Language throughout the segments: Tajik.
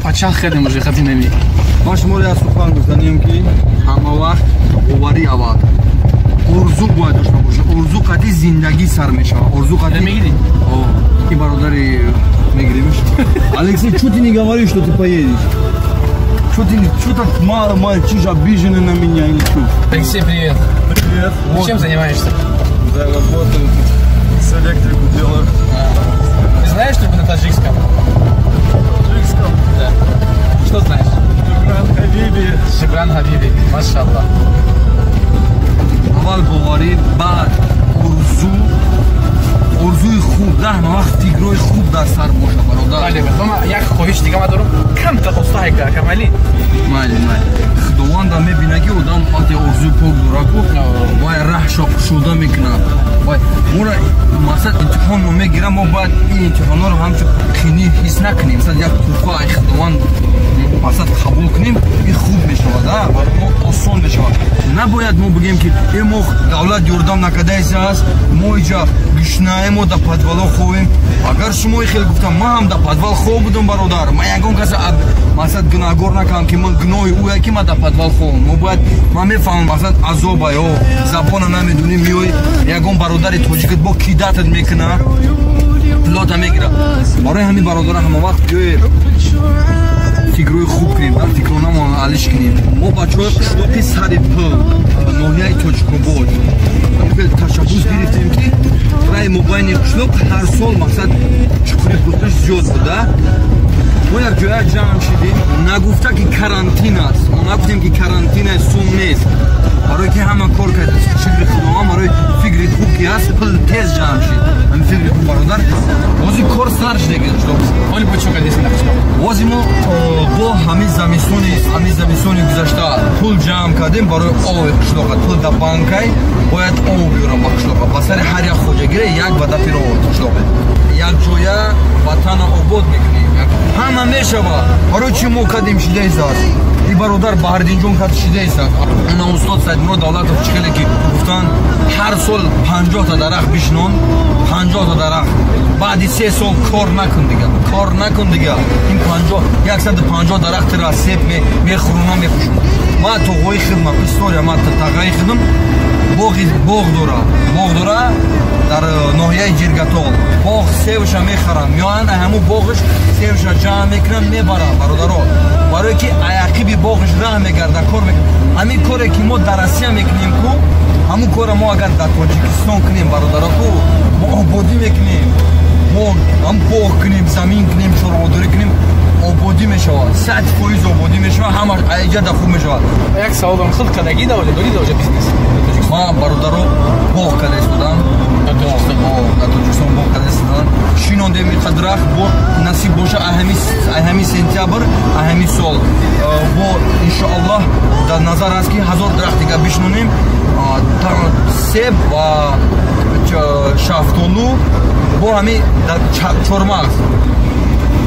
Пачах кардем уже хати нами. Ма шуморо як сухан гуфтанем, ки ҳама вақт боварӣ аввал. Орзу бояд дошта бошад. Орзу қати зиндагӣ сар мешавад. Орзу қати мегирӣ? И бародари мегиримш. Алексей, что ты не говоришь, что ты поедешь? Что ты, что так мало мальчишь, обиженный на меня или что? Алексей, привет. Привет. Вот. Чем занимаешься? Да, работаю. С электрику делаю. А. Ты знаешь что-нибудь на таджикском? Таджикском? Да. Что знаешь? Шукран Хабиби. Шукран Хабиби. Машаллах. Аввал боварӣ, баъд орзу, орзуи хуб, да, ҳама вақт фикрҳои хуб дар сар боша, бародар. Бале, ман як хоҳиш дига ма дорам, камта оста камали. Майли, майли. Худованда мебина, ки одам вақте орзуи пок дора ку, вай раҳшо кушода мекунад. Вай моро мақсад имтиҳонро мегирам, мо бояд ин имтиҳонҳоро ҳамчун қинӣ ҳис накунем. Масалан, як тӯҳфа ай Худованд мақсад қабул кунем, ин хуб мешавад, барои мо осон мешавад. Набояд мо бигем, ки э, мо давлат ёрдам накардаиса аст, мо иҷа гушнаем, мо дар подвало хобем. Агар шумо хеле гуфтам, ман ҳам дар подвал хоб будам, бародар. Ман ягон каса мақсад гунаҳгор накардам, ки ман гуноҳи ӯя, ки ман дар подвал хобам. Мо бояд, ман мефаҳмам, мақсад азоба ё забона намедонӣ, меои, ягон бародари тоҷикат бо кидатат мекуна, пулота мегира. Барои ҳамин, бародара, ҳама вақт биёед фикрҳои хуб кунем, дар фикронамон алиш кунем. Мо бачаҳои қишлоқи Сари Пул, ноҳияи Тоҷикобод, ташаббус гирифтем, ки раи мобайни қишлоқ ҳар сол мақсад чуқури пурташ зиёд буда. Мо як ҷоя ҷамъ шидем, нагуфта, ки карантин аст. Мо нагуфтем, ки карантин аст, сум нест, барое ки ҳама кор кард. Шукри Худованд, барои фикри хуб ки ҳаст, пул тез ҷамъ шид. Ҳамин фикри хуб, бародар, ҳозир кор сар шида. Ҳоли бо чӣ кардеси дар қишлоқ? Ҳозир мо бо ҳамин зимистони гузашта пул ҷамъ кардем барои оби қишлоқа. Пул дар банкай, бояд об биёрам ба қишлоқа. Ба сари ҳар як хоҷагире як вадафиро қишлоқе. Як ҷоя ватана обод мекунем, ҳама мешавад. Барои чӣ мо кардем шидаистааст? И бародар Баҳриддинҷон кад шидаистааст. Ана устод Саидмурод Давлатов чӣ хеле ки гуфтанд: ҳар сол 50-та дарахт бишинон, 50-та дарахт. Баъди 3 сол кор накун дига, кор накун дига. Ин панҷоҳ, 150 дарахтра себ мехӯрона, мепӯшона. Ма тоғои хидмам, история, ма тағаи хидм боғи, боғ дора, боғ дора дар ноҳияи Ҷиргатол. Боғ севша мехаранд, меоянд, ҳамун боғш севша ҷамъ мекунанд, мебаранд, бародаро, барое ки аяқиби боғш раҳ мегарда, кор мекунад. Ҳамин коре ки мо дар Россия мекунем ку, ҳамун корро мо агар дар Тоҷикистон кунем, бародаро, ку мо ободӣ мекунем. Мо ҳам боғ кунем, замин кунем, чорводорӣ кунем, ободӣ мешавад, 100% ободӣ мешавад, ҳама аиҷада хуб мешавад. Як савол дорам, худ кардагӣ давле дорӣ даоҷа бизнес? Ман, бародаро, боғ карда истодам. Дар Тоҷикистон? Дар Тоҷикистон боғ карда истодам, шинондем иқа дарахт. Бо насиб боша, ҳами сентябр, ҳами сол бо иншоаллоҳ дар назар аст, ки 1000 дарахт дига бишинонем, себ ва шафтолу, бо ҳами чормағз.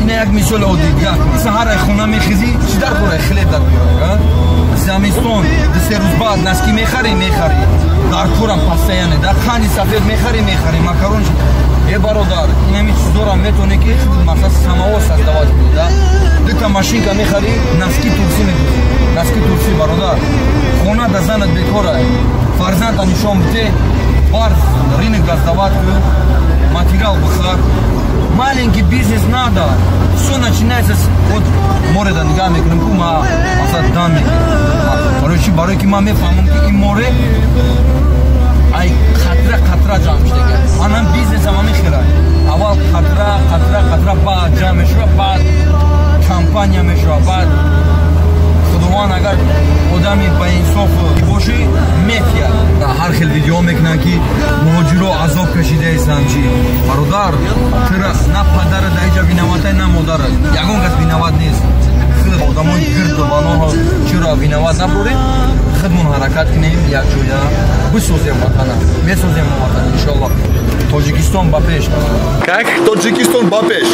Ина як мисоли оддӣ. Мисал, ҳар ай хона мехизӣ, чӣ дар кора? Хлеб дар кора. Замистон 2-3 рӯз баъд носки мехарӣ, мехарӣ, дар корам постоянно дар қанди сафед мехарӣ, мехарӣ, макарон. Э, бародар, инами чизорам метавонӣ, ки масалан самого создавать кунӣ, да? Дута машинка мехарӣ, носки турсӣ медӯзӣ, носки турсӣ, бародар. Хона да занат бекора, фарзанда нишон бите, бар рынок газдавать кун, материал бихар. Маленький бизнес надо, все начинается с вот море да нигаҳ мекунем ку, ма масалан дам мегирам. Барои чи? Барое ки ман мефаҳмам, ки ин море ай қатра қатра ҷамъ шудага. Манам бизнесам ҳамин хела: аввал қатра қатра қатра, баъд ҷамъ мешавад, баъд компания мешавад. Баъд Худованд, агар одами баинсоф бошӣ, метиҳад. Ҳар хел видео мекунанд, ки муҳоҷиро азоб кашидаистанд. Чи, бародар, тира на падара дар иҷа виноватай, на модарат, ягон кас виноват нест. Худ одамои гирду балоҳо чиро виноват набурем. Худмон ҳаракат кунем, якҷоя бисозем ватана, месозем ватана, иншоаллоҳ. Тоҷикистон ба пеш! Как? Тоҷикистон ба пеш!